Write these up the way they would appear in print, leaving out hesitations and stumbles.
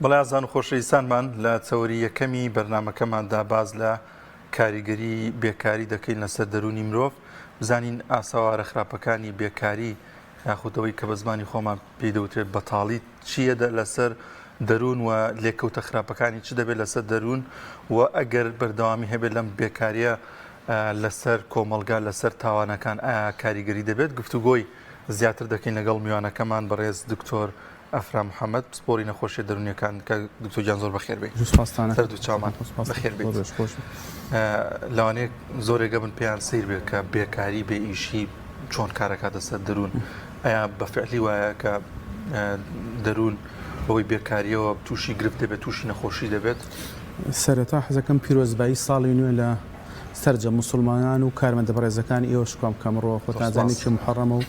بەڵێ ئازان و خۆشەویستانمان لە چەوەری یەکەمی بەرنامەکەماندا باس لە کاریگەری بێکاری دەکەین لەسەر دەروونی مرۆڤ بزانین ئاسەوارە خراپەکانی بێکاری یاخود ئەوەی کە بە زمانی خۆمان پێی دەوترێت بەتاڵی چییە لەسەر دەروون و لێکەوتە خراپەکانی چ دەبێت لەسەر دەروون و ئەگەر بەردەوامی هەبێت لەم بێکاریە لەسەر کۆمەڵگا لەسەر تاوانەکان ئایا کاریگەری دەبێت گفتوگۆی زیاتر دەکەین لەگەڵ میوانەکەمان بەڕێز دکتۆر ئەفرا محەمەد پسپۆری نەخۆشیە دەرونیەکان کاک دکتۆر گیان زۆر بەخێر بێی سپاستانە سەر دوو چاومان بەخێر بێیت لەوانەیە زۆرێک بن پێیان سیر بێت کە بێکاری بێ ئیشی چۆن کارەکاتە سەر دەروون ئایا بە فعلی وایە کە دەروون بەوەی بێکاریەوە تووشی گرفت دەبێت تووشی نەخۆشی دەبێت؟ سەرەتا حەزەکەم پیرۆزبایی ساڵی نوێ لە سەرجەم موسڵمانان و کارمەندە بەڕێزەکانی ئێوەش بکەم کە ئەمڕۆ خۆتان زۆر سپاس. یەکی موحەڕەمە و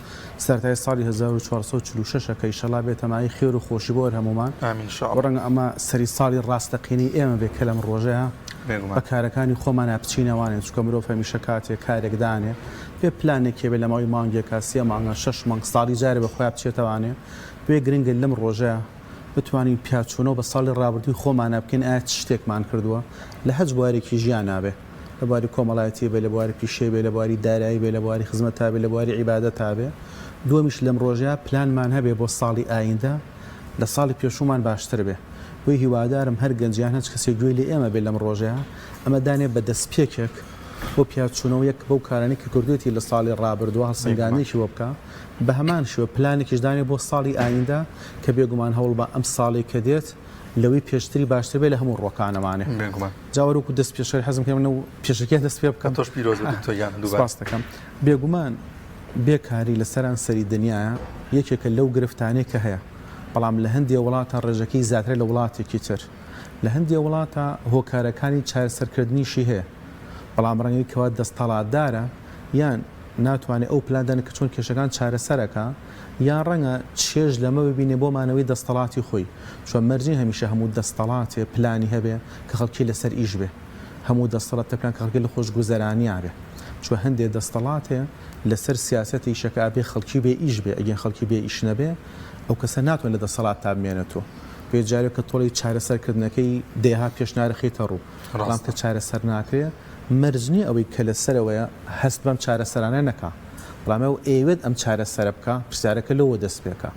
سەرەتای ساڵی 1446 ە کە ئیشەڵا بێتە مایەی خێر و خۆشی بۆ هەر هەموومان آمین ان شاء و اللە. ڕەنگە ئەمە سەری ساڵی ڕاستەقینەی ئێمە بێ کە لەم ڕۆژەیا بێگومان. بە کارەکانی خۆمانا بچینەوانێ چونکە مرۆڤ هەمیشە کاتێ کارێک دانێ بێ پلانێک هەبێ لە ماوەی مانگێکا سێ مانگا شەش مانگ ساڵی جارێ بە خۆیا بچێتەوانێ بۆیە گرنگە لەم ڕۆژەیا بتوانین پیاچوونەوە بە ساڵی ڕابردووی خۆمانا بکەین ئایا چ شتێکمان کردووە لە هەچ بوارێکی ژیانا بێ لە بواری کۆمەڵایەتی بێ لە بواری پیشەی بێ لە بواری دارایی بێ لە بواری خزمەتا بێ لە بواری عیبادەتا بێ دووەمیش لەم ڕۆژەیا پلانمان هەبێ بۆ ساڵی ئایندە لە ساڵی پێشوومان باشتر بێ بۆیە هیوادارم هەر گەنج یان هەچ کەسێک گوێی لە ئێمە بێ لەم ڕۆژەیا ئەمە دانێ بە دەستپێکێک بۆ پیاچوونەوە یەک بەو کارانەی کە کردوویەتی لە ساڵی ڕابردووە بێگومان. هەڵسەنگاندنێکی بۆ بکا بەهەمان شێوە پلانێکیش دانێ بۆ ساڵی ئایندە کە بێگومان هەوڵبە ئەم ساڵەی کە دێت لەوەی پێشتری باشتر بێت لە هەموو ڕووەکانەوانێ. بێگومان. جا وەر وەکو دەست پێشخەری حەزم کرد من پێشەکیان دەست پێ بکەم. تۆش پیرۆز بێت دکتۆر گیان دووبارە. سپاست دەکەم. بێگومان بێ کاری لە سەران سەری دنیایە یەکێکە لەو گرفتانەی کە هەیە بەڵام لە هەندێ وڵاتا ڕێژەکەی زیاترە لە وڵاتێکی تر. لە هەندێ وڵاتا هۆکارەکانی چارەسەرکردنیشی هەیە بەڵام ڕەنگە کەوا دەستەڵاتدارە یان ناتوانێ ئەو پلان دانێ کە چۆن کێشەکان چارەسەر ئەکا یان ڕەنگە چێژ لەمە ببینێ بۆ مانەوەی دەستەڵاتی خۆی چۆن مەرج نیە هەمیشە هەموو دەستەڵاتێ پلانی هەبێ کە خەڵکی لەسەر ئیش بێ هەموو دەستەڵاتێ پلان کە خەڵکی لە خۆشگوزەرانیا بێ چۆن هەندێ دەستەڵاتێ لەسەر سیاسەتی ئیشەکە ئەبێ خەڵکی بێ ئیش بێ ئەگەر خەڵکی بێ ئیش نەبێ ئەو کەسە ناتوانێ لە دەسەڵاتا بمێنێتۆ بێ جارێ کە تۆڵی چارەسەر کردنەکەی دەیەها پێشنیار خەیتە ڕوو بەڵام ڕاستە. کە چارەسەر ناکرێ مەرج نیە ئەوەی کە لە سەرەوەیە هەست بەم چارەسەرانە نەکا بەڵام ئەو ئەیەوێت ئەم چارەسەرە بکا پرسیارەکە لەوە دەست پێکا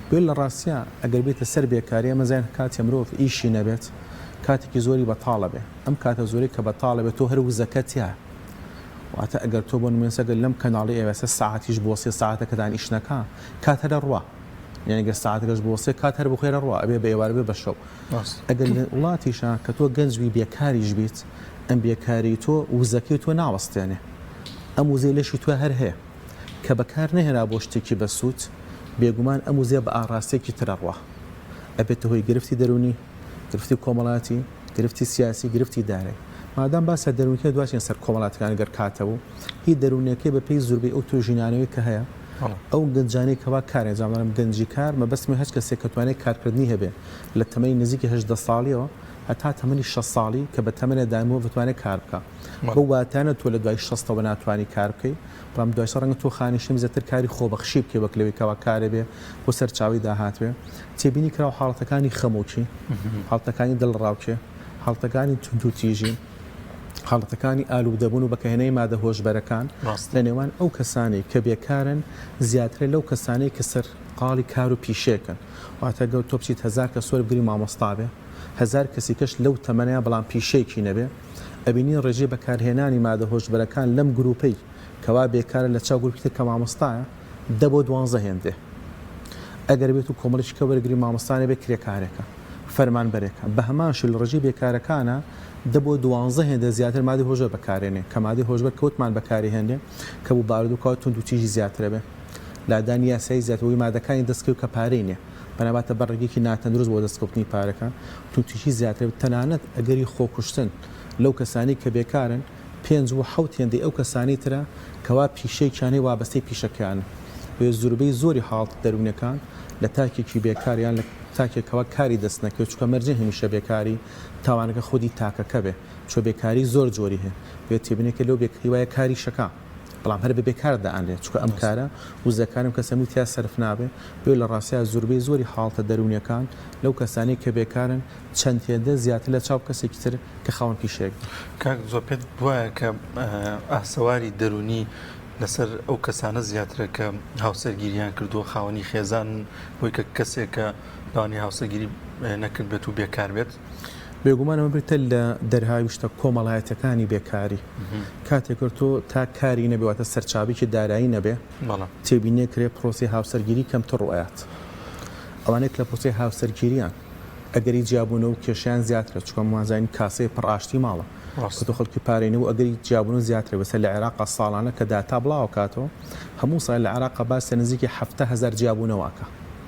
بۆیە لە ڕاستیا ئەگەر بێتە سەر بێکاری ئەمە زین کاتێ مرۆڤ ئیشی نەبێت کاتێکی زۆری بەتاڵە بێ ئەم کاتە زۆرەی کە بەتاڵە بێت تۆ هەر وزەکەت تیایە واتە ئەگەر تۆ بۆ نمونە ئەگەر لەم کەناڵی ئێوە سەعاتیش بۆ سێ سەعاتەکەتان ئیش نەکا کات هەر ئەڕوا یانی گەر سەعاتەکەش بۆ سێ کات هەر بۆ خێر ئەڕوا ئەبێ بە ئێوارە بێ بە شەو ئەگەر لە وڵاتیشا کە تۆ گەنج بی بێکاریش بیت ئەم بێکاری تۆ وزەکەی تۆ ناوەستێنێ ئەم وزەی لەشی تۆ هەر هەیە کە بەکار نەهێنا بۆ شتێکی بەسوود بێگومان ئەم وزەیە بە ئاڕاستەیەکی تر ئەڕوا ئەبێتە هۆی گرفتی دەروونی گرفتی کۆمەڵاتی گرفتی سیاسی گرفتی دارای مادام باس لە دەروونکەی دواچین سەر کۆمەڵاتەکان گەر کاتە بوو هی دەروونیەکەی بە پێی زوربەی ئەو توێژینانەوەی کە هەیە ئەو گەنجانەی کەوا کارێن جا بڵێم گەنجی کار مەبەستمە هەچ کەسێک کە توانای کارکردنی هەبێ لە تەمەنی نزیکی 18 ساڵیەوە هەتا تەمەنی 60 ساڵی کە بە تەمەنێ دای مرۆڤ بتوانێت کار بکا بەو واتانە تۆ لە دوای شەستەوە ناتوانی کار بکەی بەڵام دوای شەست ڕەنگە تۆ خانەنشین زیاتر کاری خۆبەخشی بکەی وەک لەوەی کەوا کارێ بێ بۆ سەرچاوەی داهات بێ تێبینی کراوە حاڵەتەکانی خەمۆکی حاڵەتەکانی دڵەڕاوکێ حاڵەتەکانی توندوتیژی حاڵەتەکانی ئالوودەبوون و بەکارهێنانی مادە هۆشبەرەکان لە نێوان ئەو کەسانەی کە بێکارن زیاترە لەو کەسانەی کە سەرقاڵی کار و پیشەیەکن واتە گەر تۆ بچیت هەزار کەس وەربگری مامۆستا بێ هەزار کەسی کەش لەو تەمەنەیە بەڵام پیشەیەکی نەبێ ئەبینی ڕێژەی بەکارهێنانی مادە هۆشبەرەکان لەم گروپەی کەوا بێکارە لە چاو گروپی تر کە مامۆستایە دە بۆ دوانزە هێندەیە ئەگەر بێت و کۆمەڵێکی کە وەرگری مامۆستا نەبێ کرێکارێکە فەرمانبەرێکە بە هەمان شێوە لە ڕێژەی بێکارەکانە دە بۆ دوانزە هێندە زیاتر مادەی هۆشبەر بەکارێنێ کە مادەی هۆشبەر کە وتمان بەکاری هێنێ کە بوو بارودۆخ کەوا توندوتیژی زیاترە بێ لادانی یاسایی زیاتر وەی مادەکانی دەستکەوت کە پارەی نیە پەنا باتە بەر ڕێگەیەکی ناتەندروست بۆ دەستکەوتنی پارەکە توندوتیژی زیاترە بێت تەنانەت ئەگەری خۆکوشتن لەو کەسانەی کە بێکارن پێنج بۆ حەوت هێندەی ئەو کەسانەی ترە کەوا پیشەیەکیان هەیە وابەستەی پیشەکەیانن بۆیە زوربەی زۆری حاڵەتە دەروونیەکان لە تاکێکی بێکار یان لە تاکێک کەوا کاری دەست نەکەوێت چونکە مەرج نیە هەمیشە بێکاری تاوانەکە خودی تاکەکە بێ چونکە بێکاری زۆر جۆری هەیە بۆیە تێبینیەکە لەو بێکاری وایە کاریشەکە. بەڵام هەر بە بێکار دائەنرێ چونکە ئەم کارە وزەکانی ئەم کەسە هەمووی تیا سەرف نابێ بۆیە لە ڕاستیا زوربەی زۆری حاڵەتە دەروونیەکان لەو کەسانەی کە بێکارن چەند هێندە زیاتر لە چاو کەسێکی تر کە خاوەن پیشەیەک بێ. کاک زۆر پێت وایە کە ئاسەواری دەروونی لەسەر ئەو کەسانە زیاترە کە هاوسەرگیریان کردووە خاوەنی خێزانن بۆی کە کەسێک کە لەوانەیە هاوسەرگیری نەکردبێت و بێکار بێت؟ بێگومان ئەمە بریتە لە دەرهاویشتە کۆمەڵایەتیەکانی بێکاری. کاتێک تۆ تا کاری نەبێ واتە سەرچاوەیەکی دارایی نەبێ تێبینی کرێ پرۆسەی هاوسەرگیری کەمتر ڕوئەیات. ئەوانەی کە لە پرۆسەی هاوسەرگیریان ئەگەری جیابوونەوە و کێشەیان زیاترە چونکە وازانین کاسەی پڕ ئاشتی ماڵە کە تۆ خەڵکی پارەی نەبوو ئەگەری جیابوونەوە زیاترە بەسەر لە عێراقا ساڵانە کە داتا بڵاوەکاتەوە هەموو ساڵ لە عێراقا باس لە نزیکی 70 هەزار جیابوونەوە ئەکا.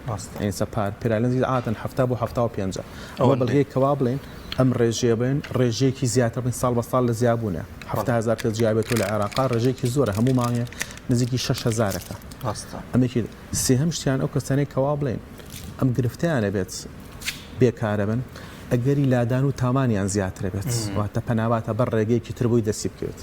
ڕاستە. ئێستا پار پێرالنزی عادەتەن 70 بۆ 75 ە. ئەوە بەڵگەیە کە وا بڵێین ئەم ڕێژەیە بڵێن ڕێژەیەکی زیاتر بڵێن ساڵ بە ساڵ لە زیابوونە. 70 هەزار کەس جیا بێتەوە لە عێراقا ڕێژەیەکی زۆرە هەموو مانگێ نزیکی 6 هەزارەکە. ڕاستە. ئەمێکی سێهەم شتیان ئەو کەسانەی کە وا بڵێین ئەم گرفتەیان هەبێت بێکارە بن ئەگەری لادان و تامانیان زیاترە بێت واتە پەناباتە بەر ڕێگەیەکی تر بۆی دەستی بکەوێت.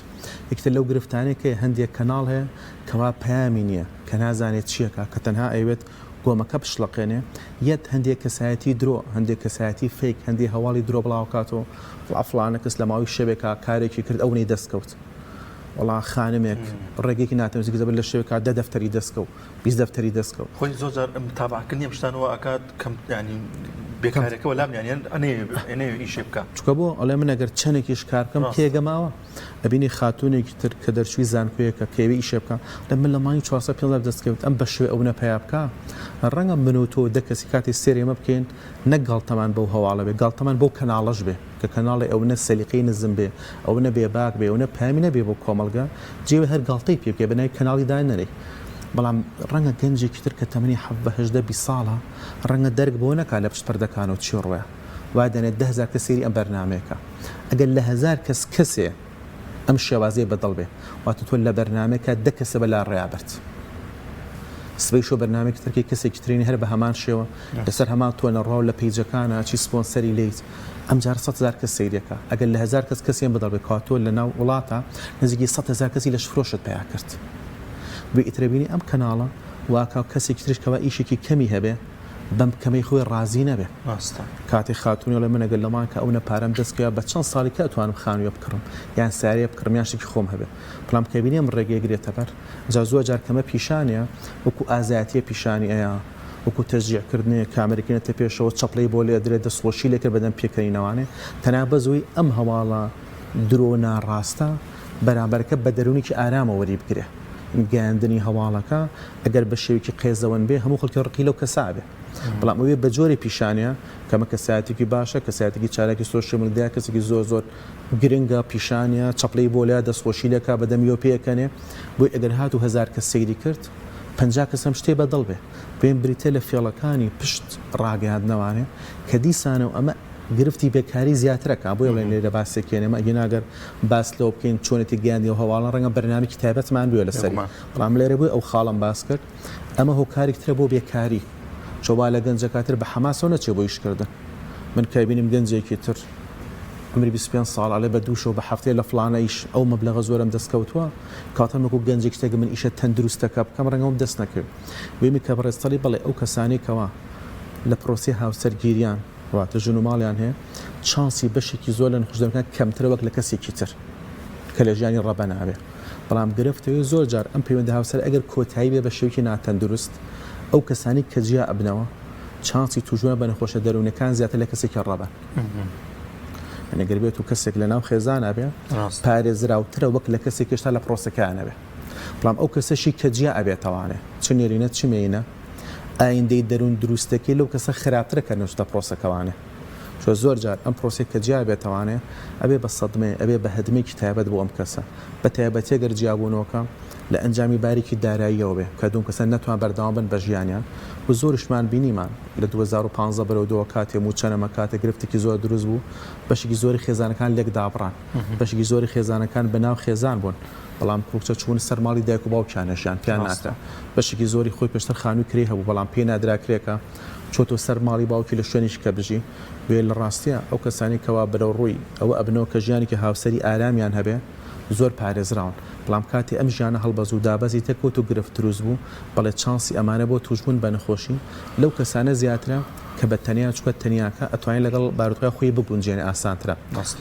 یەکتر لەو گرفتانەی کە هەندێک کەناڵ هەیە کەوا پەیامی نییە کە نازانێت چیەکا کە تەنها ئەیەوێت گۆمەکە بشڵەقێنێ یەت هەندێ کەسایەتی درۆ هەندێ کەسایەتی fake هەندێ هەواڵی درۆ بڵاوکاتەوە وڵا فڵانە کەس لە ماوەی شەوێکا کارێکی کرد ئەونەی دەست کەوت وڵا خانمێک ڕێگەیەکی ناتەندروستی گرتە بەر لە شەوێکا دە دەفتەری دەست کەوت 20 دەفتەری دەست کەوت. خۆی زۆر جار متابعەکردنی ئەم شتانە وا ئەکات کەم یانی بێکارەکە وەلام یانی ئەنەیەوێ ئیشێ بکا. چونکە بۆ ئەڵێ من ئەگەر چەنێکیش کار بکەم تێگەماوە. ئەبینی خاتوونێکی تر کە دەرچووی زانکۆیەکە کە ئەوێ ئیشێ بکا ئەڵێ من لە مانگی 400 500 دەست کەوت ئەم بەشەوێ ئەونە پەیا بکا ڕەنگە من و تۆ دە کەسی کاتێ سێری ئەمە بکەین نەک گاڵتەمان بەو هەواڵە بێ گاڵتەمان بەو کەناڵەش بێ کە کەناڵێ ئەونە سەلیقەی نزم بێ ئەونە بێباک بێ ئەونە پەیامی نەبێ بۆ کۆمەڵگە جێوێ هەر گاڵتەی پێ بکەی بە ناوی کەناڵی دانەنێی بەڵام ڕەنگە گەنجێکی تر کە تەمەنی حەڤدە هەژدە 20 ساڵە ڕەنگە دەرک بەوە نەکا لە پشت پەردەکانەوە چی ڕوویە وا دەنێت 10,000 کەس سەیری ئەم بەرنامەیە کا. ئەگەر لە 1000 کەس کەسێ ئەم شێوازەی بەدڵ بێ واتە تۆ لە بەرنامەیەکا دە کەسە بە لا ڕێیا برد سبەی شۆ بەرنامەیەکی تر کەی کەسێکی ترینی هەر بە هەمان شێوە لەسەر هەمان تۆ نەڕوا و لە page ەکانا چی سپۆنسەری لێیت ئەم جارە 100,000 کەس سەیرەکە ئەگەر لە 1000 کەس کەسیان بەدڵ بێ کەوا تۆ لە ناو وڵاتە نزیکی 100,000 کەسی لەشفرۆشت پەیا کرد بۆ ئیترە بینی ئەم کەناڵە واکا کەسێکی تریش کەوا ئیشێکی کەمی هەبێ بەم کەمەی خۆی ڕازی نەبێ. ڕاستە. کاتێ خاتوونی ئەڵێ من ئەگەر لە مانکا ئەونە پارەم دەست کەوێ بە چەند ساڵی کە ئەتوانم خانوویە بکڕم یان سەیارەیە بکڕم یان شتێکی خۆم هەبێ بەڵام کە بینی ئەم ڕێگەیە گرێتە بەر جا زۆر جار کەمە پیشانیە وەکوو ئازایەتیە پیشانی ئەیا وەکوو تەشجیع کردنێ کامێرەکەی نێتە پێشەوە چەپڵەی بۆ لێ ئەدرێ دەستخۆشی لێ کرد بەدەم پێکەنینەوانێ تەنها بەس ئەوەی ئەم هەواڵە درۆ ناڕاستە بەرامبەرەکە بە دەروونێکی ئارامەوە وەری بگرێ گەیاندنی هەواڵەکە ئەگەر بە شێوەیەکی قێزەوەن بێ هەموو خەڵکی ڕقی لەو کەسە ئەبێ بەڵام ئەوێ بە جۆرێ پیشانە کەمە کەسایەتێکی باشە کەسایەتێکی چالاکی social media کەسێکی زۆر زۆر گرنگە پیشانە چەپڵەی بۆ لێ دەستخۆشی لێکا بە دەمیەوە پێکەنێ بۆی ئەگەر هاتوو 1000 کەس سەیری کرد 50 کەس هەم شتێ بەدڵ بێ پێم بریتە لە فێڵەکانی پشت ڕاگەیاندنەوانێ کە دیسانەوە ئەمە گرفتی بێکاری زیاترەکە بۆیە بڵێن لێرە باسێک هێنێمە ئەگینا گەر باس لەوە بکەین چۆنێتی گەیاندنی ئەو هەواڵە ڕەنگە بەرنامەیەکی تایبەتمان بوێ لەسەری بەڵام لێرە بۆیە ئەو خاڵەم باس کرد ئەمە هۆکارێکی ترە بۆ بێکاری چۆ وا لە گەنجەکە تر بە حەماسەوە نەچێ بۆ ئیشکردن من کە بینیم گەنجێکی تر عمری 25 ساڵ ئەڵێ بە دوو شەو بە هەفتەیە لە فڵانە ئیش ئەو مەبلەغە زۆرەم دەست کەوتووە کەواتە من وەکو گەنجێکی تر من ئیشە تەندروستەکە بکەم ڕەنگە ئەوم دەست نەکەوێ بۆیە کە بەڕێز تەڵی بەڵێ ئەو کەسانەی کەوا لە پرۆسەی هاوسەرگیریان واتە ژن و ماڵیان هەیە چانسی بەشێکی زۆر لە نەخۆشدارەکان کەمترە وەک لە کەسێکی تر کە لە ژیانی ڕەبەنا بێ بەڵام گرفت ئەوەیە زۆر جار ئەم پەیوەندە هاوسەر ئەگەر کۆتایی بێ بە شێوەیەکی ناتەندروست ئەو کەسانی کە جیا ئەبنەوە چانسی توشبوون بە نەخۆشە دەروونەکان زیاتر لە کەسێکی ڕەبەن یعنی گەر بێت و کەسێک لە ناو خێزانا بێ پارێزراوترە وەک لە کەسێک هێشتا لە پرۆسەکەیان نەبێ بەڵام ئەو کەسەشی کە جیا ئەبێتەوانێ چ نێرینە چ مێینە ئایندەی دەروون دروستەکەی لەو کەسە خراپترە کە نەچتە پرۆسەکەوانێ چونکە زۆر جار ئەم پرۆسەی کە جیا بێتەوانێ ئەبێ بە سەدمەیە ئەبێ بە هەدمێکی تایبەت بۆ ئەم کەسە بە تایبەتی گەر جیابوونەوەکە لە ئەنجامی بارێکی داراییەوە بێ کە دوم کەسە نەتوان بەردەوام بن بە ژیانیان و زۆریشمان بینیمان لە 2015 بەرەو دووە کاتێ مووچە نەما کاتێ گرفتێکی زۆر دروست بوو بەشێکی زۆری خێزانەکان لێک دابڕان بەشێکی زۆری خێزانەکان بە ناو خێزان بوون بەڵام کوڕ کچە چوون سەر ماڵی دایک و باوکیان ئەژیان پێیان ناکرا بەشێکی زۆری خۆی پێشتر خانووی کرێی هەبوو بەڵام پێی نادرا کرێکە چۆتەوە سەر ماڵی باوکی لە شوێنێکی کە بژی بۆیە لە ڕاستیا ئەو کەسانەی کەوا بەرەو ڕووی ئەوە ئەبنەوە کە ژیانێکی هاوسەری ئارامیان هەبێ. زۆر پارێزراون بەڵام کاتێ ئەم ژیانە هەڵبەز و دابەزی تێکەوت و گرفت دروست بوو بەڵێ چانسی ئەمانە بۆ توشبوون بە نەخۆشی لەو کەسانە زیاترە کە بە تەنیا چونکە تەنیاکە ئەتوانێ لەگەڵ بارودۆخی خۆی بگونجێنێ ئاسانترە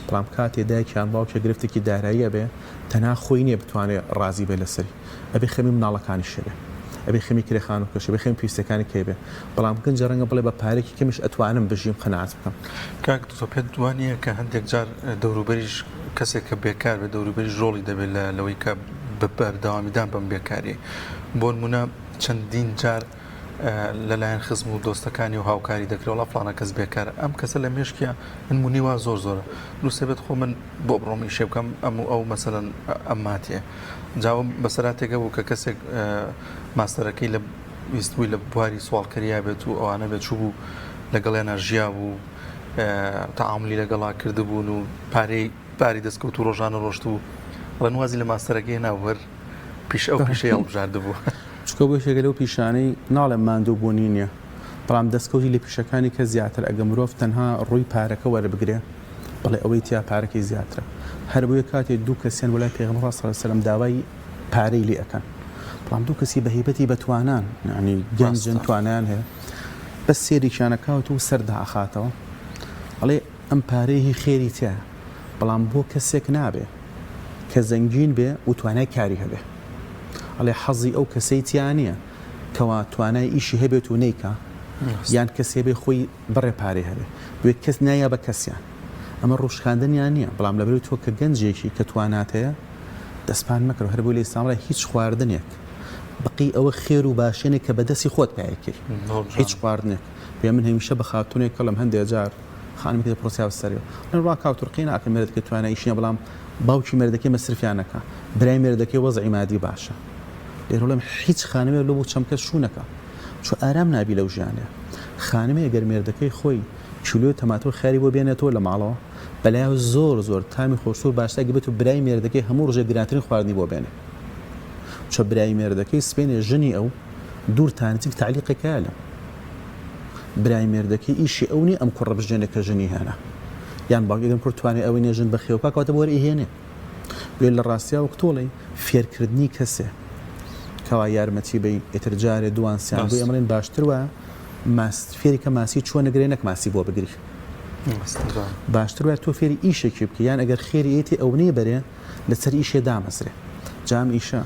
بەڵام کاتێ دایک یان باوکێ گرفتێکی دارایی ئەبێ تەنها خۆی نیە بتوانێ ڕازی بێ لەسەری ئەبێ خەمی مناڵەکانیشی بێ ئەبێ خەمی کرێ خانووکەشی بێ خەمی پێویستیەکانی کەی بێ بەڵام گەنجە ڕەنگە بڵێ بە پارەیەکی کەمیش ئەتوانم بژیم قەناعەت بکەم. کاک دکتۆر پێت وا نییە کە هەندێک جار دەوروبەریش کەسێک کە بێکار بێت دەوروبەریش ڕۆڵی دەبێت لە لەوەی کە بە بەردەوامیدان بەم بێکاریە بۆ نمونە چەندین جار لەلایەن خزم و دۆستەکانی و هاوکاری دەکرێت وڵا فڵانە کەس بێکارە ئەم کەسە لە مێشکیا نمونەی وا زۆر زۆرە دروستە بێت خۆ من بۆ بڕۆم ئیشێ بکەم ئەم و ئەو مەسەلەن ئەم ماتێ جا ئەوە بەسەراتێکە بوو کە کەسێک ماستەرەکەی لە ویستبووی لە بواری سواڵکەریا بێت و ئەوانە بێت چوو بوو لەگەڵیانە ژیا بوو تەعاملی لەگەڵا کردبوون و پارەی پاری دەستکەوت و ڕۆژانە ڕۆشت و ڕێن وازی لە ماستەرەکەی ناوەر پیش ئەو پیشەی هەڵبژاردبوو. چونکە بۆ یەکێکە لەو پیشانەی ناڵێم ماندوو بوونی نییە بەڵام دەستکەوتی لە پیشەکانی کە زیاتر ئەگە مرۆڤ تەنها ڕووی پارەکە وەربگرێ بەڵێ ئەوەی تیا پارەکەی زیاترە هەربۆیە کاتێ دوو کەسیان بۆ لای پێغەمبەر خوا صلی اللە علیە وسلم داوای پارەی لێ ئەکەن بەڵام دوو کەسی بە هەیبەتی بەتوانان یعنی گەنجن توانایان هەیە بەس سێرێکیان ئەکات و سەر دائەخاتەوە ئەڵێ ئەم پارەیە هی خێری تیایە بەڵام بۆ کەسێک نابێ کە زەنگین بێ و توانای کاری هەبێ ئەڵێ حەزی ئەو کەسەی تیا نییە کەوا توانای ئیشی هەبێت و نەیکا یان کەسێ بێ خۆی بڕێ پارەی هەبێ بۆیە کەس نایا بە کەسیان ئەمە ڕووشکاندنیان نییە بەڵام لەبەرئەوەی تۆ کە گەنجێکی کە توانات هەیە دەستپان مەکەرەوە هەر بۆیە لە ئیسلامدا هیچ خواردنێک بەقەی ئەوە خێر و باشێنێک کە بەدەستی خۆت پایکەی هیچ خواردنێک پێ من هەمیشە بە خاتونێک کەڵم هەندێ جار خانمێکی دەپرسیا سەری من ڕا کاک تورقی ناکەم مێردەکەی توانای ئیش نییە بەڵام باوکی مێردەکەی مەسرفیان نەکا برای مێردەکەی وەزعی مادی باشە لێرە بڵێم هیچ خانمێک لۆ بۆ چەمکە شوو نەکا چۆ ئارام نابی لەو ژیانە خانمێ گەر مێردەکەی خۆی کیلۆ تەماتە و خیاری بۆ بێنێتەوە لە ماڵەوە بەلایەوە زۆر زۆر تامی خۆشتر و باشترە گەر بێت و برای مێردەکەی هەموو ڕۆژێک گرانترین خواردنی بۆ بێنێ چۆ برای مێردەکەی سبەینێ ژنی ئەو دوور تا نزیک تەعلیقێک هەیە لەم برای مێردەکەی ئیشی ئەو نیە ئەم کوڕە بژێنێ کە ژنی هێنا یان باوکی ئەگەر کوڕ توانای ئەوەی نیە ژن بەخێو بکا کەواتە بۆ ئەیهێنێ بۆیە لە ڕاستیا وەک تۆڵێی فێرکردنی کەسێ کەوا یارمەتی بەی ئیتر جارێ دوان سیان بۆیە ئەمڕێن باشتر وایە ماست فێری کە ماسی چۆن نەگرێ نەک ماسی بۆ بگری باشتر وایە تۆ فێری ئیشێکی بکە یان ئەگەر خێری ئێتی ئەونەی بەرێ لەسەر ئیشێ دامەزرێ جا ئەم ئیشە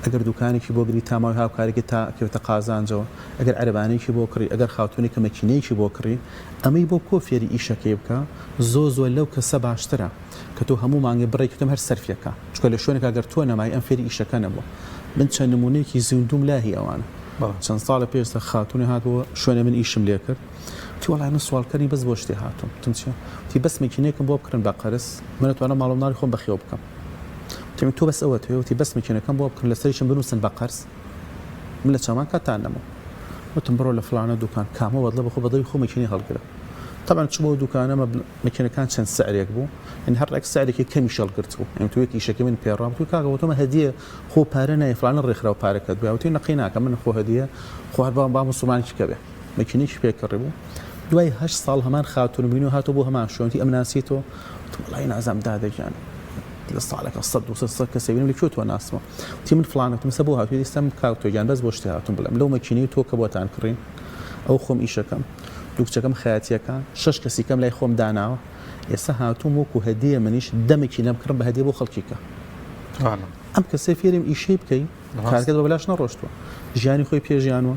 ئەگەر دوکانێکی بۆ گری تا ماوەی هاوکارێکی تا کەوێتە قازانجەوە ئەگەر عەرەبانەیەکی بۆ کڕی ئەگەر خاتوونێکە مەکینەیەکی بۆ کڕی ئەمەی بۆ کۆ فێری ئیشەکەی بکە زۆر زۆر لەو کەسە باشترە کە تۆ هەموو مانگێ بڕێکی تۆم هەر سەرفیەکە چونکە لە شوێنێکا گەر تۆ نەمای ئەم فێری ئیشەکە نەبووە من چەند نمونەیەکی زیندووم لا هی ئەوانە چەند ساڵە پێش ئێستا خاتوونێ هات بۆ شوێنێ من ئیشم لێ کرد وتی وەڵای من سواڵکەری بەس بۆ شتێ هاتووم وتم چیە وتی بەس مەکینەیەکم بۆ بکڕن بە قەرز من ئەتوانم ماڵ و مناڵی خۆم بەخێو بکەم وتم تۆ بەس ئەوەت هەیە وتی بەس مەکینەکەم بۆ بکڕن لەسەریشم بنووسن بە قەرز من لە چاوان کاتان نەموو وتم بڕۆ لە فڵانە دوکان کامە بەدڵە بخۆ بەدڵی خۆ مەکینەی هەڵگرە تەبعەن چوومەوە دوکانە مەکینەکان چەند سعرێک بوو یعنی هەر ڕێک سعرێکی کەمیش هەڵگرتبوو یعنی تۆ یەک ئیشەکەی من پێ ڕام وتم کاکە بۆ تۆمە هەدیە خۆ پارە نای فڵانە ڕێکخراو پارەکەت بوو وتی نەقی ناکە من خۆ هەدیە خۆ هەر با موسڵمانێکی کە بێ مەکینەیەکی پێ کڕی بوو دوای هەشت ساڵ هەمان خاتوونم بینی و هاتەوە بۆ هەمان شوێن وتی ئەمناسی تۆ وتم وەڵی نازانم دادە گیان لە ساڵێکە سەد دوو سەد کەسێ بینم لە کوێ تۆ ناسمە وتی من فڵانە وتم سە بۆ هاتووی ئێستا من کاک تۆ گیان بەس بۆ شتێ هاتووم بڵێم لەو مەکینەی تۆ کە بۆتان کڕین ئەو خۆم ئیشەکەم دوو کچەکەم خەیاتیەکە شەش کەسی کەم لای خۆم داناوە ئێستا هاتووم وەکو هەدیە منیش دە مەکینە بکڕم بە هەدیە بۆ خەڵکی کە ئەم کەسێ فێرم ئیشەی بکەی کارەکەت بە بەلاش نەڕۆشتووە ژیانی خۆی پێ ژیانوە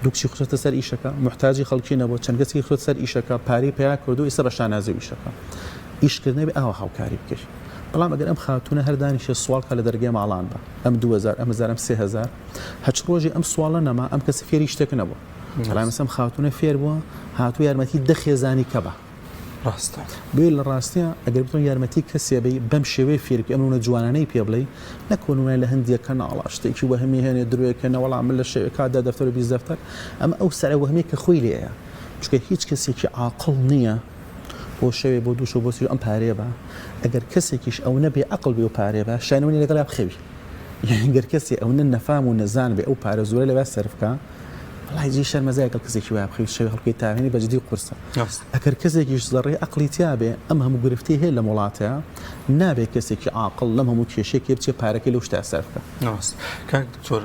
دوو کچی خستۆتە سەر ئیشەکە موحتاجی خەڵکی نەبووە چەند کەسێکی خستۆتە سەر ئیشەکە پارەی پەیا کردووە ئیستا بە شانازی و ئیشەکە ئیشکردنە بێ ئاوا هاوکاری بکەی بەڵام ئەگەر ئەم خاتوونە هەر دانیشێ سواڵ کا لە دەرگای ماڵان بە ئەم 2000 ئەم هەزار ئەم 3000 هەچ ڕۆژێ ئەم سواڵە نەما ئەم کەسە فێری شتێک نەبوو بەڵام ئێستا ئەم خاتوونە فێر بووە هاتوو یارمەتی دە خێزانی کە بە ڕاستە. بۆیە لە ڕاستیا ئەگەر بتوانی یارمەتی کەسێ بەی بەم شێوەیە فێری بکەی ئەم نمونە جوانانەی پێ بڵێی نەک بۆ نمونە لە هەندیە کەناڵا شتێکی وەهمی هێنێ درۆیەکە نەوەڵا من لە شەوێکا دە دەفتەر و 20 دەفتەر ئەمە ئەو سەرە وەهمیە کە خۆی لێیە چونکە هیچ کەسێکی عاقڵ نییە بۆ شەوێ بۆ دوو شەو بۆ سێ ئەم پارەیە بە ئەگەر کەسێکیش ئەونە بێ عەقڵ بێ و پارەیە بە شایەنەوە نیە لەگەڵیا بخەوی یانی گەر کەسێ ئەونە نەفام و نەزان بێ ئەو پارە زۆرە لەویا سەرف کا. وەڵای جێی شەرمەزایە گەڵ کەسێکی وایە بخەوی شەوێ هەڵکەی تاوێنی بە جدی قورسە ئەگەر کەسێکیش زەڕەی ئەقڵی تیا بێ ئەم هەموو گرفتەی هەیە لەم وڵاتەیا نابێ کەسێکی عاقڵ لەم هەموو کێشەیە کێ بچێ پارەکەی لەو شتە سەرف بکا. ڕاست کاک دکتۆر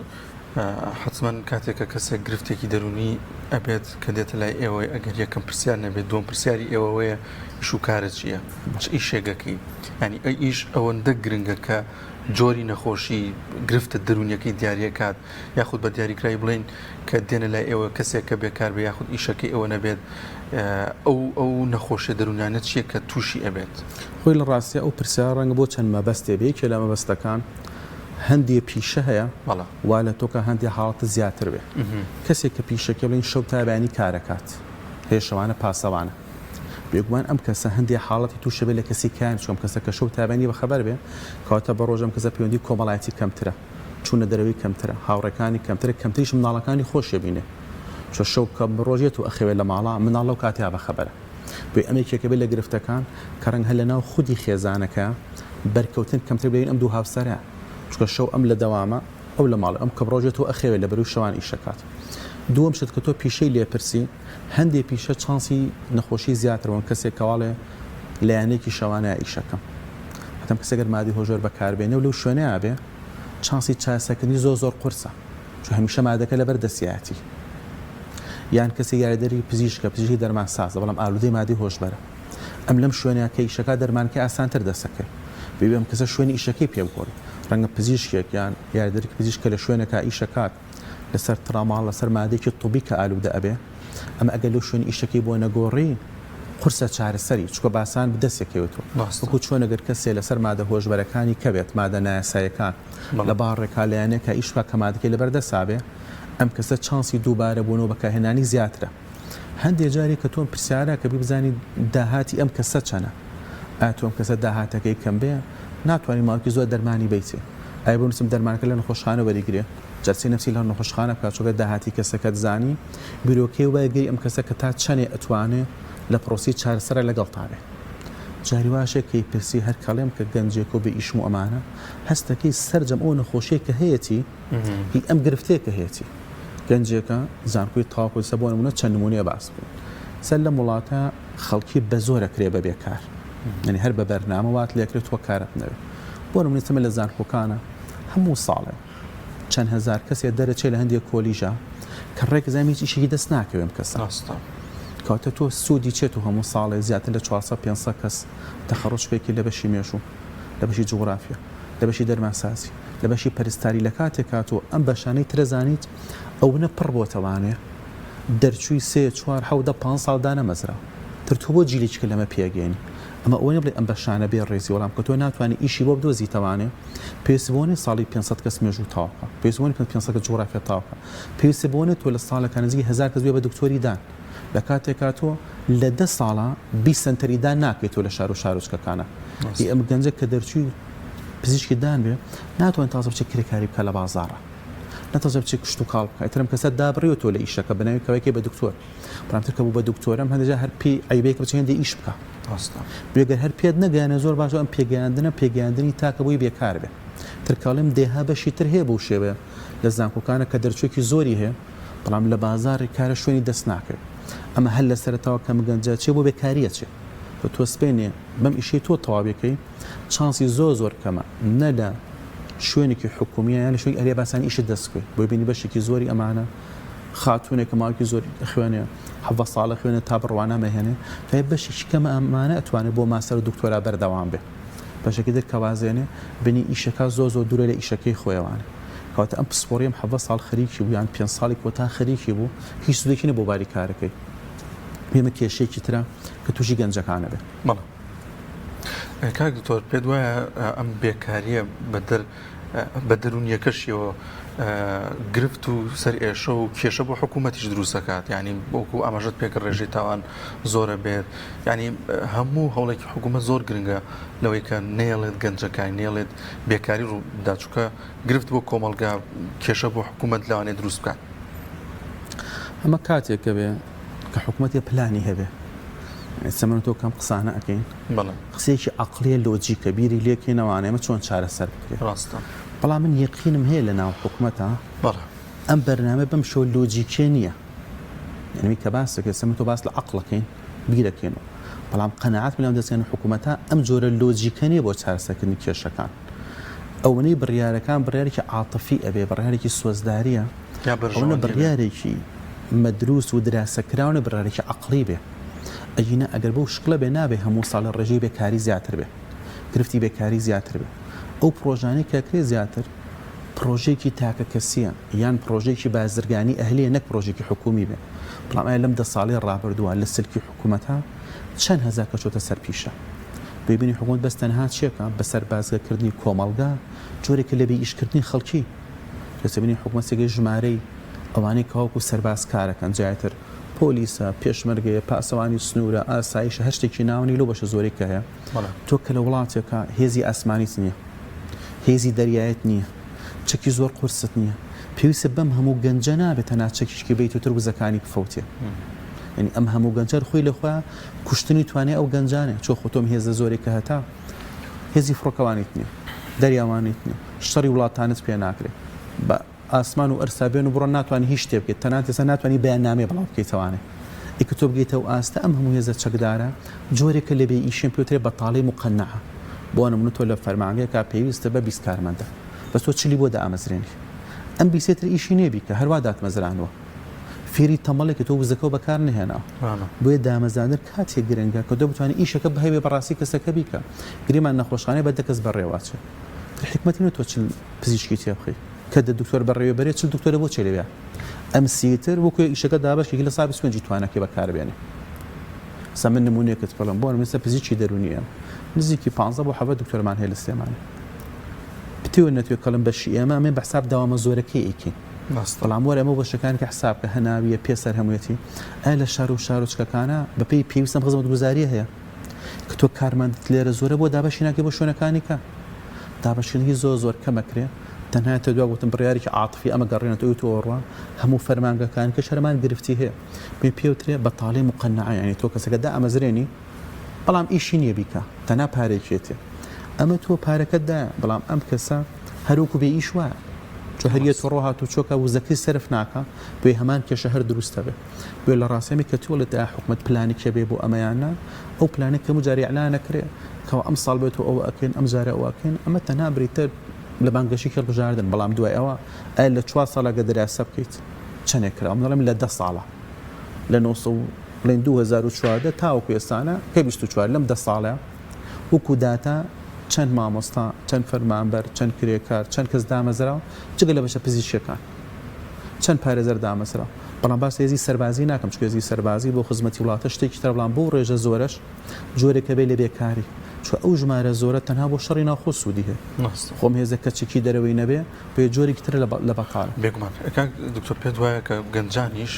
حەتمەن کاتێک کە کەسێک گرفتێکی دەروونی ئەبێت کە دێتە لای ئێوە ئەگەر یەکەم پرسیار نەبێت دووەم پرسیاری ئێوەوەیە ئیش و کارە چییە چ ئیشێک ئەکەی یانی ئیش ئەوەندە گرنگە کە جۆری نەخۆشی گرفتە دەروونیەکەی دیاریەکات یاخود بە دیاریکراوی بڵێین کە دێنە لای ئێوە کەسێک کە بێکار بێ یاخود ئیشەکەی ئەوە نەبێت ئەو ئەو نەخۆشیە دەروونیانە چییە کە تووشی ئەبێت؟ خۆی لە ڕاستیا ئەو پرسیارە ڕەنگە بۆ چەند مەبەستێ بێ، یەکێ لە مەبەستەکان هەندێ پیشە هەیە وا لە تۆکا هەندێ حاڵەتت زیاتر بێ. کەسێک کە پیشەکەی بڵێین شەو تا بەیانی کارەکات هەیە شەوانە پاسەوانە. بێگومان ئەم کەسە هەندێ حاڵەتی تووش ئەبێ لە کەسی کایان چونکە ئەم کەسە کە شەو تا بەیانی بەخەبەر بێ کەواتە بە ڕۆژ ئەم کەسە پەیوەندی کۆمەڵایەتی کەمترە. چوونە دەرەوەی کەمترە، هاوڕێکانی کەمترە، کەمتریش مناڵەکانی خۆشی ئەبینێ. چۆ شەو کە ڕۆژ یەت و ئەخەوێ لە ماڵا، مناڵ لەو کاتەیا بەخەبەرە. بۆیە ئەمە یەکێکە بێ لە گرفتەکان کە ڕەنگە هەر لە ناو خودی خێزانەکە بەرکەوتن کەمتر بێ ئەم دوو هاوسەرە. چونکە شەو ئەم لە دەوامە، ئەو لە ماڵێ، ئەم کە ڕۆژ یەت و ئەخەوێ لە بەروی شەوان ئیش ئەکات. دووەم شت کە تۆ پیشەی لێ پرسی، هەندێ پیشە چانسی نەخۆشی زیاترە وەک کەسێک کە واڵێ لە یانەیەکی شەوانەیا ئیش ئەکەم. هەتەم کەسێک گەر مادەی هۆشبەر بەکاربێنێ و لەو شوێنەیا بێ، چانسی چارەسەرکردنی زۆر زۆر قورسە چون هەمیشە مادەکە لەبەر دەستیایەتی یان کەسێک یاریدەری پزیشکە پزیشکی دەرمانسازە بەڵام ئالوودەی مادەی هۆشبەرە ئەم لەم شوێنە کە ئیشەکە دەرمانەکەی ئاسانتر دەسەکەوێت بێ ئەم کەسە شوێنی ئیشەکەی پێ بگۆڕی ڕەنگە پزیشکێک یان یاریدەرێکی پزیشک کە لە شوێنەکە ئیشەکات لەسەر تراماڵ لەسەر مادەیەکی طبی کە ئالوودە ئەبێ ئەمە ئەگەر لەو شوێنی ئیشەکەی بۆ نەگۆڕی قورسە چارەسەری چونکە باسان بدەسێکەوێتەوە وەکو چۆن ئەگەر کەسێ لەسەر مادە هۆشبەرەکانی کەوێت مادە نایاساییەکان لە باڕێکا لە یانەیەکا ئیش بکا کە مادەکەی لەبەر دەسا بێ ئەم کەسە چانسی دووبارە بوونەوە بەکارهێنانی زیاترە هەندێ جاری کە تۆ ئەم پرسیارە کە بی بزانی داهاتی ئەم کەسە چەنە ئایا تۆ ئەم کەسە داهاتەکەی کەم بێ ناتوانی ماوەیەکی زۆر دەرمانی بەیتێ ئایا بنووسم دەرمانەکە لە نەخۆشخانە وەریگرێ جەلسەی نەفسی لە نەخۆشخانە بکات چونکە داهاتی کەسەکەت زانی بیرۆکەی وای گری ئەم کەسە کە تا چەنێ ئەتوانێ لە پرۆسەی چارەسەرە لەگەڵتا بێ جاری واشە کەی پرسی هەر کەڵێم کە گەنجێک و بێ ئیشم و ئەمانە هەستەکەی سەرجەم ئەو نەخۆشیە کە هەیەتی هی ئەم گرفتەیە کە هەیەتی گەنجێکە زانکۆی تەواو کردووە بۆ نمونە چەند نمونەیە باس بکەین سەر لەم وڵاتە خەڵکی بە زۆر ئەکرێ بە بێکار یعنی هەر بە بەرنامە وات لێکرێت تۆ کارت نەوێ بۆ نمونە ئێستا لە زانکۆکانە هەموو ساڵێ چەند هەزار کەسێ دەرەچێ لە هەندێک کۆلیژە کە ڕێک زانیم هیچ ئیشێکی دەست ناکەوێ ئەم کەسە ڕاستە. کەواتە تۆ سوودی چێت و هەموو ساڵێ زیاتر لە 400 500 کەس تەخەڕوج پێکی لە بەشی مێژوو لە بەشی جوغرافیا لە بەشی دەرمانسازی لە بەشی پەرستاری لە کاتێکا تۆ ئەم بەشانەی ترە زانیت ئەونە پڕ بۆتەوانێ دەرچووی سێ چوار حەو دە پانزە ساڵ دانەمەزرا تر تۆ بۆ جیلێکی کە لەمە پێگەیەنی ئەمە ئەوە نیە بڵێی ئەم بەشانە بێ ڕێزی وەڵام کە تۆ ناتوانی ئیشی بۆ بدۆزیتەوانێ پێویست بەوە نیە ساڵی 500 کەس مێژوو تەواو بکا پێویست بەوە نیە 500 کەس جوغرافیا تەواو بکا پێویست بەوە نیە تۆ لە ساڵێکا نزیکی هەزار کەس بێ بە دکتۆری دان لە کاتێکا تۆ لە دە ساڵا 20 سەنتەری دان ناکەیت تۆ لە شار و شارۆچکەکانا ئی ئەم گەنجە کە دەرچووی پزیشکی دان بێ ناتوانێت تازە بچێت کرێکاری بکا لە بازاڕا نەتازە بچێت کشتوکاڵ بکا ئیتر ئەم کەسە دابڕیوە تۆ لە ئیشەکە بەناوی کەوەکەی بە دکتۆر بەڵام تر کە بوو بە دکتۆرەم هەندێک جار هەر پێی عەیبەیە کە بچێت هەندێک ئیش بکا ڕاستە. بۆیە گەر هەر پێت نەگەیانێ زۆر باشە ئەم پێگەیاندنە پێگەیاندنی تاکە بۆی بێکار بێ تر کاڵێم دەیها بەشی تر هەیە بەو شێوەیە لە زانکۆکانە کە دەرچووێکی زۆری هەیە بەڵام لە بازاڕی کارە شوێنی دەست ناکەوێ ئەمە هەر لە سەرەتاوە کەم گەنجە چێ بۆ بێکاریە چێ تۆ تۆ سبەینێ بەم ئیشەی تۆ تەواویەکەی چانسی زۆر زۆر کەمە نە لە شوێنێکی حکومیە یان لە شوێنی ئەهلیە باسان ئیشت دەست بکەوێ بۆی بینی بەشێکی زۆری ئەمانە خاتوونێک کە ماوەیەکی زۆر ئەخوێنێ حەڤدە ساڵە خوێنێ تا بڕوانامە هێنێ تای بەشێکی کەمە ئەمانە ئەتوانێ بۆ ماستەر و دکتۆرا بەردەوام بێ بەشێکی تر کە وازێنێ بینی ئیشەکە زۆر زۆر دوورە لە ئیشەکەی خۆیەوانێ کەواتە ئەم پسپۆڕیەم حەڤدە ساڵ خەریکی بوو یان پێنج ساڵی کۆتا خەریکی بوو هیچ سوودێکی نەبوو بۆ باری کارەکەی ئێمە کێشەیەکی ترە کە تووشی گەنجەکانە بێ. بەڵێ کاک دکتۆر پێت وایە ئەم بێکارییە بەدەر بە دەروونیەکەشیەوە گرفت و سەرئێشە و کێشە بۆ حکوومەتیش دروست دەکات یعنی وەکو ئاماژەت پێکرد ڕێژەی تاوان زۆرە بێت یعنی هەموو هەوڵێکی حکوومەت زۆر گرنگە لەوەی کە نێڵێت گەنجەکانی نێڵێت بێکاری ڕووبدا چونکە گرفت بۆ کۆمەڵگا کێشە بۆ حکوومەت لەوانەیە دروست بکات. ئەمە کاتێکە بێ کە حکوومەتێ پلانی هەبێ ئێستا من و تۆ کەم قسانە ئەکەین قسەیەکی عەقڵیە لۆجیکە بیری لێکەینەوانە ئێمە چۆن چارەسەر بکرێت ڕاستە بەڵام من یەقینم هەیە لە ناو حکومەتە بەڵێ. ئەم بەرنامە بەم شێوە لۆجیکیە نییە. یعنی کە باس دەکەین ئێستا من تۆ باس لە عەقڵ ئەکەین بیرەکەینەوە بەڵام قەناعەتم لەم دەستگا حکوومەتە ئەم جۆرە لۆجیکە نییە بۆ چارەسەرکردنی کێشەکان. ئەوەنەی بڕیارەکان بڕیارێکی عاتفی ئەبێ بڕیارێکی سۆزداریە یا ئەوەنە بەرژەوەندی بێ. بڕیارێکی مەدروس و دراسەکراو نە بڕیارێکی عەقڵی بێ ئەگینا ئەگەر بەو شکڵە بێ نابێ هەموو ساڵێ ڕێژەی بێکاری زیاتر بێ گرفتی بێکاری زیاتر بێ ئەو پڕۆژانەی کە ئەکرێ زیاتر پڕۆژەیەکی تاکەکەسیە یان پڕۆژەیەکی بازرگانی ئەهلیە نەک پڕۆژێکی حکومی بێ بەڵام ئایا لەم دە ساڵەی ڕابردووە لە سلکی حکومەتا چەند هەزا کەس چۆتە سەر پیشە ببینی حکومەت بەس تەنها چیەکە بە سەربازگەکردنی کۆمەڵگا جۆرێکە لە بێ ئیشکردنی خەڵکی دەبینی حکومەت سێگەی ژمارەی ئەوانەی کە وەکو سەرباز کارەکەن جایتر پۆلیسە پێشمەرگەیە پاسەوانی سنوورە ئاسایشە هەر شتێکی ناونی لەو بەشە زۆرێک کە هەیە تۆ کە لە وڵاتێکە هێزی ئاسمانیت نییە هێزی دەریایت نییە چەکی زۆر قورست نییە پێویستە بەم هەموو گەنجە نابێت تەنها چەکیشکی بیت و تر وزەکانی بفەوتێ یعنی ئەم هەموو گەنجەر خۆی لە خۆیان کوشتنی توانای ئەو گەنجانە چۆ خۆ تۆم هێزە زۆرێک کە هەتا هێزی فڕۆکەوانیت نییە دەریاوانیت نییە شەڕی وڵاتانت پێ ناکرێ بە ئاسمان و ئەرسا بێن و بڕۆن ناتوانانی هیچ شتێ بکەیت تەنانەت ئێستا ناتوانانی بەیاننامەیە بڵاو بکەیتەوانێ ئەی کە تۆ بگەیتە ئەو ئاستە ئەم هەموو هێزە چەکدارە جۆرێکە لە بێ ئیشێن پێوترێ بەتاڵی مقەنەعە بۆ نمونە تۆ لە فەرمانگەیەکا پێویستە بە 20 کارمەندە بەس تۆ چلی بۆ دامەزرێنی ئەم بیسێ تر ئیشی نییە بیکە هەروا داتمەزرانوە فێری تەمەڵێکی تۆ وزەکەو بەکار نەهێناوە بۆیە دامەزراندن کاتێک گرنگە کە تۆ بتوانی ئیشەکە بهەوێ بەڕاستی کەسەکە بیکە گریمان نەخۆشخانەی بە دە کەس بەڕێوەچێ تر حیکمەتی نیە تۆ چل پزیشکی تێبخەی کە دە دکتۆر بەڕێوەبەرێ چل دکتۆرە بۆ چێ لەوێ ئەم سیتر وەکو ئیشەکە دابەشێکی لە سا 25 توانەکەی بەکاربێنێ سا من نمونەیەکت بڵێم بۆ نمونە پزیشکی دەروونی ئێمە نزیکی 15 بۆ 17 دکتۆرمان هەیە لە سلێمانی بتەوێ نەتوێ کەڵم بەشی ئێمە ئەمێ بە حساب داوامە زۆرەکەی ئەیکەین بەڵام وەرە ئەمە بەشەکان کە حساب کە هەناویە پێ سەر هەموویەتی ئایا لە شار و شارۆچکەکانە بەپێی پێویستم خزمەتگوزاریە هەیە کە تۆ کارمەندت لێرە زۆرە بۆ دابەشی ناکەی بۆ شوێنەکانی کە دابەشکردنی زۆر زۆر کەمەکرێ تەنها تە دوا گوتم بڕیارێکی عاتفی ئەمە گەڕێنێتەوە ئەوی تۆ ڕوا هەموو فەرمانگەکان کە شەرمان گرفتی هەیە پێ پێوترێ بەتاڵی مقەنەعە یعنی تۆ کەسەکە دامەزرێنی بەڵام ئیشی نییە بیکا تەنها پارەیەکێتێ ئەمە تۆ پارەکەت دایە بەڵام ئەم کەسە هەروەکو بێ ئیش وایە چۆ هەریە تۆڕۆ هات و چۆکە وزەکەی سەرف ناکا بۆیە هەمان کێشە هەر دروستە بێ بۆیە لە ڕاستیامی کە تۆ ڵێت ئایا حکومەت پلانێکی هەبێ بۆ ئەمە یان نا ئەو پلانە کە هەموو جارێ ئیعلان ئەکرێ کەوا ئەم ساڵ بێت و ئەوە ئەکەین ئەم جارە ئەوە ئەکەین ئەمە تەنها بریتە لە بانگەشەی هەڵبژاردن بەڵام دوای ئەوە ئایا لە چوار ساڵا گە دراسە بکەیت چەنێک کراوە من دەڵێم لە دە ساڵە لە 900 بڵێن 2014 تاوەکو ئێستانە کە 24 لەم دە ساڵە وەکو داتا چەند مامۆستا چەند فەرمانبەر چەند کرێکار چەند کەس دامەزراوە جگە لە بەشە پزیشکیەکان چەند پارێزەر دامەزرا بەڵام باس هێزی سەربازی ناکەم چونکە هێزی سەربازی بۆ خزمەتی وڵاتە شتێکی ترە بەڵام بۆ ڕێژە زۆرەش جۆرێکە بێ لە بێکاری چونکە ئەو ژمارە زۆرە تەنها بۆ شەڕی ناوخۆ سوودی هەیە خۆم هێزە کە چەکی دەرەوەی نەبێ بۆیە جۆرێکی ترە لە بەتاڵە. بێگومان کاک دکتۆر پێت وایە کە گەنجانیش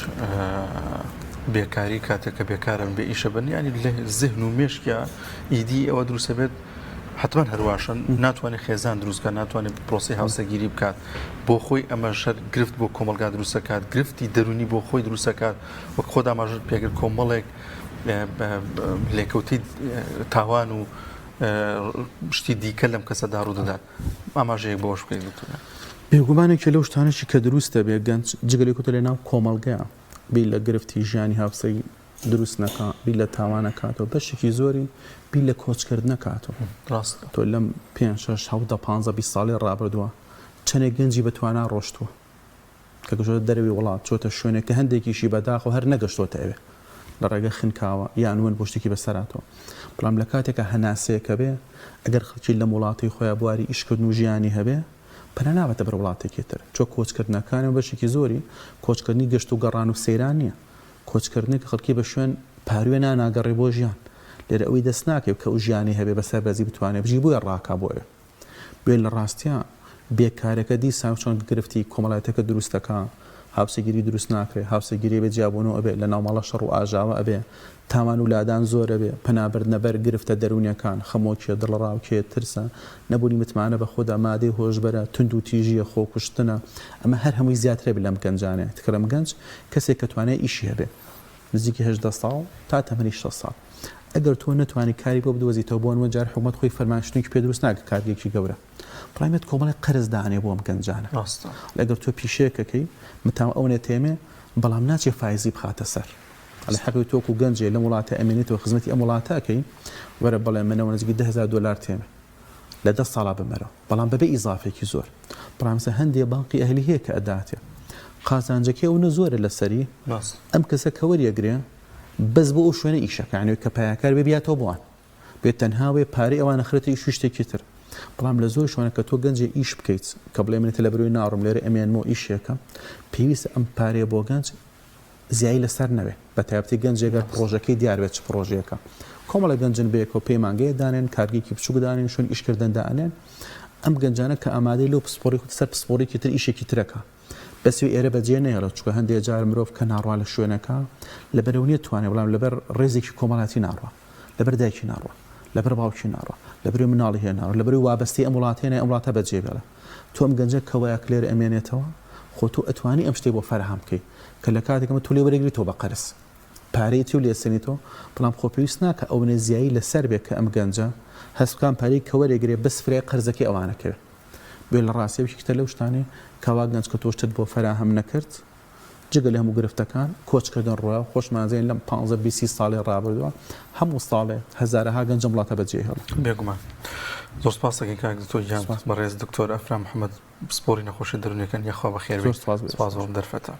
بێکاری کاتێک کە بێکارن بێ ئیشە بن یانی لە زهن و مێشکیا ئیدی ئەوە دروستە بێت حتمما هەرواشن ناتوانێت خێزان دروستکە ناتوانێت پرۆسی هاوسەگیری بکات بۆ خۆی ئەمە شەر گرفت بۆ کۆمەلگا دروستەکات گرفتی دەرونی بۆ خۆی دروستەکات وەک خۆ ئاماژەت پێکرد کۆمەڵێک لێکەوتی تاوان و شتی دیکە لەم کەسەدا ڕوودەدات ئاماژەیەک بەوەش بکەیت دکتۆر. بێگومان یەکێ لەو شتانەشی کە دروست دەبێ گەنج جگە لەوەی کەوتە لەناو کۆمەڵگەیا بیر لە گرفتی ژیانی هاوسەری دروست نەکا بیر لە تاوان نەکاتەوە بەشێکی زۆری بیر لە کۆچکردن نەکاتەوە ڕاستە. تۆ لەم پێنج شەش حەوت دە پانزە 20 ساڵەی ڕابردووە چەنێک گەنجی بە توانا ڕۆشتووە کە گەشتۆتە دەرەوەی وڵات چۆتە شوێنێک کە هەندێکیشی بەداخەوە هەر نەگەشتۆتە ئەوێ لە ڕێگە خنکاوە یان ون بۆ شتێکی بەسەراتەوە بەڵام لە کاتێکا هەناسەیەک هەبێ ئەگەر خەڵکی لەم وڵاتەی خۆیا بواری ئیشکردن و ژیانی هەبێ پەنا ناباتە بەر وڵاتێکی تر چۆ کۆچکردنەکان و بەشێکی زۆری کۆچکردنی گەشت و گەڕان و سەیران نییە کۆچکردنێک خەڵکی بە شوێن پاروێ ناناگەڕێ بۆ ژیان لێرە ئەوی دەست ناکەوێ کە ئەو ژیانەی هەبێ بە سەربەرزی بتوانێ بژی بۆیە ڕاکا بۆ ئەوێ بۆیە لە ڕاستیا بێکارەکە دیسان چۆن گرفتی کۆمەڵایەتەکە دروست دەکا، هاوسەگیری دروست ناکرێ، هاوسەگیری ئەبێ جیابوونەوە ئەبێ، لە ناوماڵە شەڕ و ئاژاوە ئەبێ، تاوان و لادان زۆر ئەبێ، پەنا بردنە بەر گرفتە دەروونیەکان، خەمۆکیە، دڵەڕاوکێ، ترسە، نەبوونی متمانە بە خودە، مادەی هۆشبەرە، توندوتیژیە، خۆکوشتنە، ئەمە هەر هەمووی زیاتر ئەبێ لەم گەنجانەیە، تکرم گەنج کەسێک کە توانای ئیشی هەبێ، نزیکی 18 ساڵ تا تەمەنی 60 ساڵ. ئەگەر تۆ نەتوانی کاری بۆ بدۆزیتەوە بۆ نموونە جار حکومەت خۆی فەرمانشتنێکی پێ دروست ناکە کارگەیەکی گەورە بەڵام یەت کۆمەڵێک قەرز دانێ بۆ ئەم گەنجانە ڕاستە. ئەگەر تۆ پیشەیەکەکەی متام ئەونە تێمێ بەڵام ناچێ فایزی بخاتە سەر ئەڵێ حەقی تۆ وەکو گەنجێ لەم وڵاتە ئەمێنیتەوە خزمەتی ئەم وڵاتە ئەکەی وەرە بڵێ منەوە نزیکی 10000 دۆلار تێمێ لە دە ساڵا بمەرەوە بەڵام بەبێ ئیزافێکی زۆر بەڵام ئێستا هەندێ بانقی ئەهلی هەیە کە ئەداتێ قازانجەکەی ئەونە زۆرە لەسەری ئەم کەسە کە وەریەگرێ بەس بۆ ئەو شوێنە ئیشەکە یانی کە پایەکار بێ بیاتەوە بۆوان بێ تەنها وێ پارەی ئەوان ئەخرێتە ئیش و شتێکی تر بەڵام لە زۆر شوێنە کە تۆ گەنجێ ئیش بکەیت کە بڵێ من لە بەرەوەی ناڕۆم لێرە ئەمێنمەوە ئیشێکە پێویستە ئەم پارەیە بۆ گەنج زیایی لەسەر نەبێ بە تایبەتی گەنجێک گەر پڕۆژەکەی دیار بێت چ پڕۆژەیەکە کۆمەڵە گەنجن بەیەکەوە پەیمانگەیە دانێن کارگەیەکی بچووک دانێن شوێن ئیشکردن دانێن ئەم گەنجانە کە ئامادەی لەو پسپۆڕی خۆت سەر پسپۆڕێکی تر ئیشێکی ترەکە بەس وی ئێرە بەجێ نەهێڵێت چونکە هەندێ جار مرۆڤ کە ناڕوا لە شوێنەکە لەبەرەوە نیە توانێ بەڵام لەبەر ڕێزێکی کۆمەڵاتی ناڕوا لەبەر دایکی ناڕوا لەبەر باوکی ناڕوا لەبەر مناڵی هەیە ناڕوا لەبەر وابەستەی ئەم وڵاتەیە نای ئەم وڵاتە بەجێ بێڵێ تۆ ئەم گەنجە کە وایە لێرە ئەمێنێتەوە خۆ تۆ ئەتوانی ئەم شتەی بۆ فەراهەم بکەی کە لە کاتێک ئەمە تۆ لێ وەرەگری تۆ بە قەرز پارەی تۆ لێ سەنیتەوە بەڵام خۆ پێویست ناکە ئەونە زیایی لەسەر بێ کە ئەم گەنجە هەست بکام پارەی کە وەرەگرێ بەس فرای قەرزەکەی ئەوانە کەوێ بۆیە لە ڕاستیا یەکێکی تر لەو شتانەی کەوا گەنج کە تۆ شتت بۆ فەراهەم نەکرد جگە لە هەموو گرفتەکان کۆچکردن ڕووە خۆشمان زین لەم 15 20 ساڵی ڕابردووە هەموو ساڵێ هەزارەها گەنج ئەم وڵاتە بەجێهێڵن. بێگومان زۆر سپاس دەکەین کاک دکتۆر گیان بەڕێز دکتۆر ئەفرام محمد پسپۆڕی نەخۆشیە دەروونیەکان یاخوا بەخێربێی زۆر سپاس سپاس بۆ ئەم دەرفەتە.